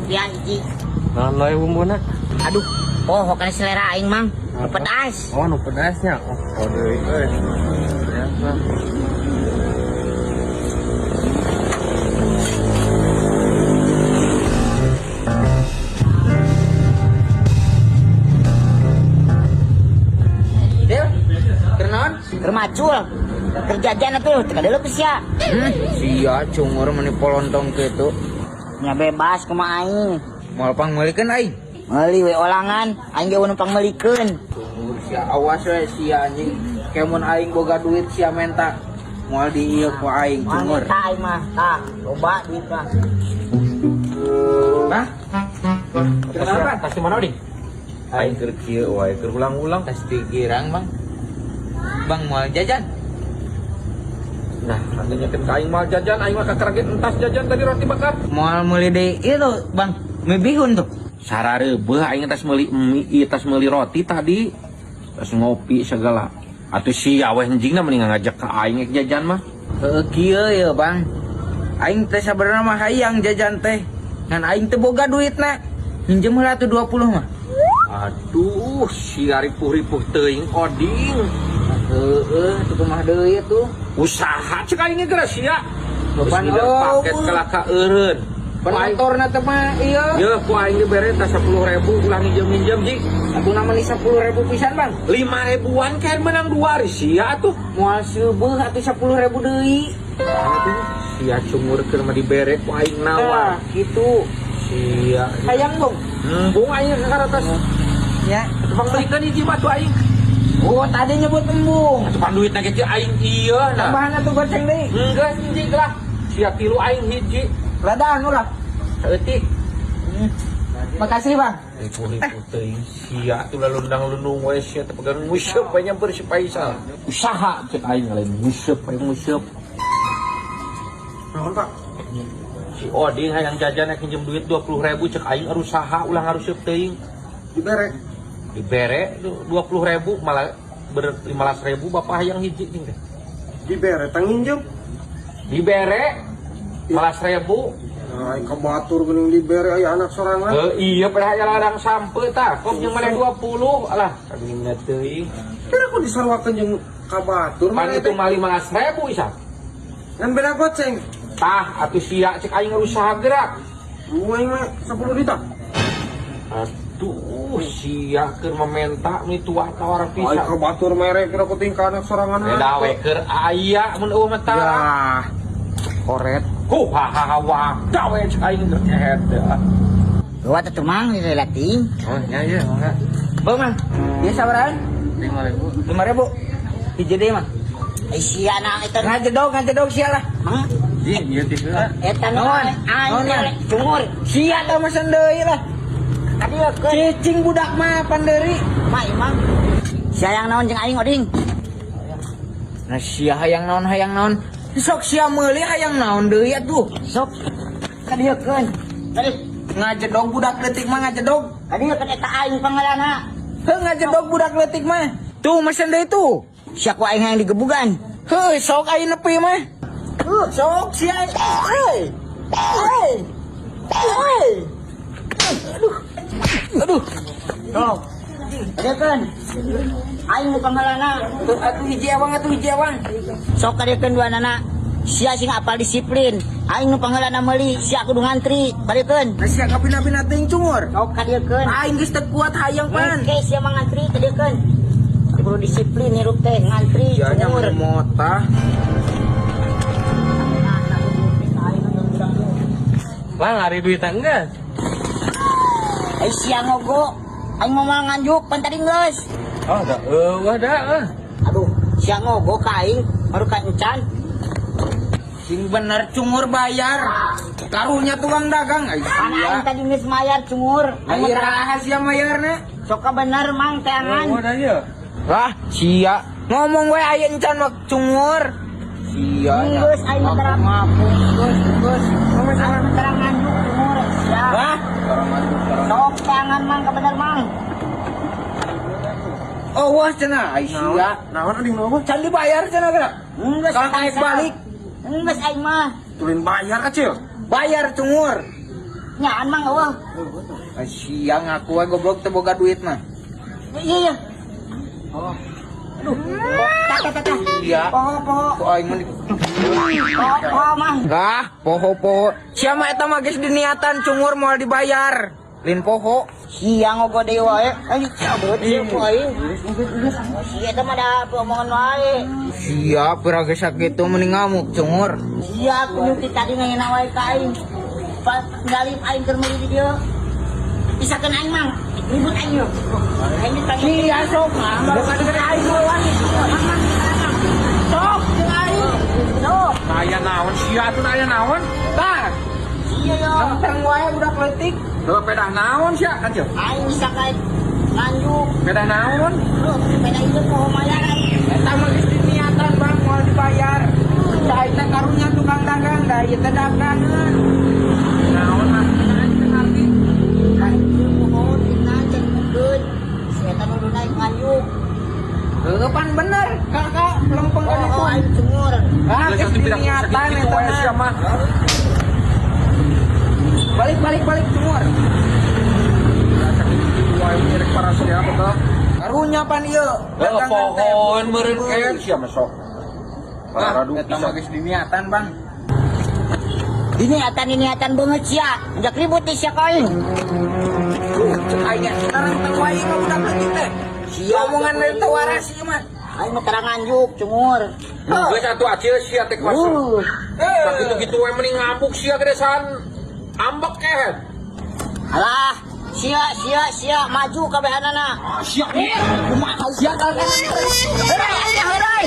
Rupiah hiji. Naon wae bumbuna? Aduh, oh kana selera aing, Mang. Nu pedas. Oh, nu pedasnya. Oh, deui euy. Biasa. Del, keur naon? Keur macul. Keur jajan atuh teu kadeuleu ku sia. Sia cungur meni polontong kitu. Nya bebas kumaha aing. Moal pangmeulikeun aing. Meuli we olangan, aing ge numpang meulikeun. Cungur sia, awas we sia anjing. Kemun aing boga duit sia menta. Moal di ieu ku aing cungur. Mangga aing mah, tah, loba duit mah. Bang. Kenapa? Kasih mana, Ding? Aing keur kieu wae, keur ulang-ulang. Tas girang, Bang. Bang moal jajan. Nah, nanti nyakin ka aing moal jajan, aing mah kakaraget entas jajan tadi roti bakar. Moal meuli deui ieu tuh, Bang. Mie bihun tuh. Sarareubeuh aing tas meuli mie, ieu tas meuli roti tadi. Tas ngopi segala. Atuh sia we anjingna mending ngajak ka aing ek jajan mah. Heeh kieu ye, Bang. Aing teh sabenerna mah hayang jajan teh. Ngan aing teu boga duitna. Minjem heula tuh 20 mah. Aduh, sia ripuh-ripuh teuing oding. Heeh, tuh kumaha deui tuh. Usaha cek aing ge geura sia. Geus Beban ngider paket eueuh. kalah ka eureun. Pan motorna teh mah ieu. Ye, ku aing ge bere tas 10.000 ulah nginjem-nginjem ji. Atuh meni 10.000 pisan, Bang. 5 ribuan kan menang 2 ari sia atuh. Moal seubeuh atuh 10.000 deui. Aduh, sia cungur keur mah dibere ku aing nawar. Nah, gitu. Sia. Hayang, Bung. Embung aing ka atas. Ya. Tepang meulikeun hiji mah tuh aing. Oh, tadi nyebut embung. Atuh pan duitna ge aing ieu nah. Tambahan atuh goceng deui. Enggeus hiji lah. Sia tilu aing hiji. Ladang ulah. Saeutik. Makasih, Bang. Ripuh-ripuh teuing sia tuh lalundang-lundung we sia teh pegang nguseup we nyamper si Faisal. Usaha cek aing lain nguseup we nguseup. Naon, Pak? Si Oding hayang jajan rek minjem duit 20.000 cek aing usaha ulah ngaruseup teuing. Dibere. Dibere 20.000 malah ber 15.000 bapak hayang hiji cing teh. Dibere tang nginjem. Dibere 15.000. Nah, aing ka batur geuning dibere aya anak sorangan. Heuh iya pada aya ladang sampe tah kok jeung maneh 20 alah kaginingna teuing. Kira aku disaruakeun jeung ka batur Pan maneh itu teh. mah 15.000 isa. Ngan beda goceng. Tah atuh sia cek aing usaha gerak. Lu aing mah 10 juta. Aduh sia keur mementa mi tua tawar Aing pisan. ka batur mere kira ku tingkah anak sorangan. Beda we keur aya mun eueuh mah tah. Ya. Koret. Ku ha ha ha wah gawe cek aing keur kehet ya. Gua atuh Mang dilatih. Oh nya ieu mangga. Bang, Mang. Ieu sabarahan? 5.000. 5.000. Hiji deui, Mang. Ai sia na eta. Ngajedog, ngajedog sia lah. Mang, Ji, ieu teh heula. eta nu Naon? aing Naon, Mang? cungur. Sia tah mesen deui lah. Kadieukeun. Cicing budak mah panderi. Mak imang. Sia yang naon jeung aing oding? Nah sia hayang naon hayang naon. Sok sia meuli hayang naon deui atuh. Sok kadieukeun. Tadi Ngajedog budak leutik mah ngajedog. kadieukeun eta aing pangalana. Heuh ngajedog budak leutik mah. Tuh mesen deui tuh. Sia ku aing hayang digebugan. Heuh sok aing nepi mah. Heuh sok sia. Heuy. Heuy. Heuy. Aduh. Aduh. Sok. Kadieukeun. Aing nu pangalana. Tuh atuh hiji awang atuh hiji awang. Sok kadieukeun dua nana. Sia sing apal disiplin. Aing nu pangalana meuli, sia kudu ngantri. Kadieukeun. Nah sia kabina-bina teuing cungur. Sok kadieukeun. Aing geus teu kuat hayang pan. Oke, sia mah ngantri kadieukeun. Kudu disiplin hirup teh ngantri Sia nya cungur. motah. Lah lari duitna enggeus. Ai sia ngogo. Aing mau mal nganjuk pan tadi geus. Oh, da eueuh da eueuh. Aduh, sia ngogo ka aing baru ka encan. Sing bener cungur bayar. Karunya tukang dagang ai Pan sia. aing tadi geus mayar cungur. Ai Aing mah rahasia mayarna. sok ka bener mang teangan. Eueuh da ieu. Lah, sia. Ngomong we aya encan mah cungur. Sia nya. Geus aing mah terang. Ngaku geus geus. Aing mah terang nganjuk cungur sia. Lah, Sok teangan mang ka bener mang. oh wah cenah ai sia. Naon ading naon? Can dibayar cenah geura. Geus Kalau naik balik. Geus aing mah. Tulin bayar kecil. Bayar cungur. Nyaan mang eueuh. Sia ngaku we goblok teu boga duit mah. Iya iya. Oh. Aduh. Tah tah tah. Iya. Poho poho. Ku aing mah di Poho poho mang. Ah, poho-poho. Sia mah eta mah geus diniatan cungur moal dibayar. Lin poho. Sia ngogo deui wae. Aing cabut ieu ku aing. Sia eta mah da omongan wae. Sia pira geus sakitu mending ngamuk cungur. Sia kudu ti tadi ngahina wae ka aing. Galip aing keur meuli di dieu. Pisakeun aing mang. Ribut aing yeuh. Aing dipanggil. Sia sok mah. Bukan dengan aing mah wani. Mang mang. Sok jeung aing. Sok. Aya naon sia atuh aya naon? Tah, Sia yo. nempeng wae budak leutik. Heuh pedah naon sia kacil? Aing bisa kain nganjuk. Pedah naon? Loh, sepeda itu poho mayaran. Eta mah geus diniatan bang moal dibayar. Cai teh karunya tukang dagang da ieu teh dagangan. Naon mah aing teu ngarti. Anjir poho tina cenkeun. Si eta nu naik nganjuk. Heuh pan bener, kakak lempeng kan itu. Oh, aing cungur. Ah, Geus geus atuh pirang diniatan sakitu eta wae sia mah. mah. Balik balik balik cungur. Sakitu wae mirek para sia betul. Karunya pan ieu. Heuh Dagangan teh. pohon meureun kan sia mah sok. Ah, Paradu eta mah pisan. geus diniatan bang. Diniatan banget sia. Njak ribut di sia ka aing. Cek aing sekarang teu wae ka budak leutik teh. Sia Omongan dari teu waras ieu mah. Aing mah terang nganjuk cungur. Geus atuh acil sia teh kuasa. Sakitu kitu wae mending ngamuk sia gedesan. Ambek kehed. Alah, sia sia sia maju kabehanana. Sia. Kumaha sia kalkan. Heureuy, heureuy.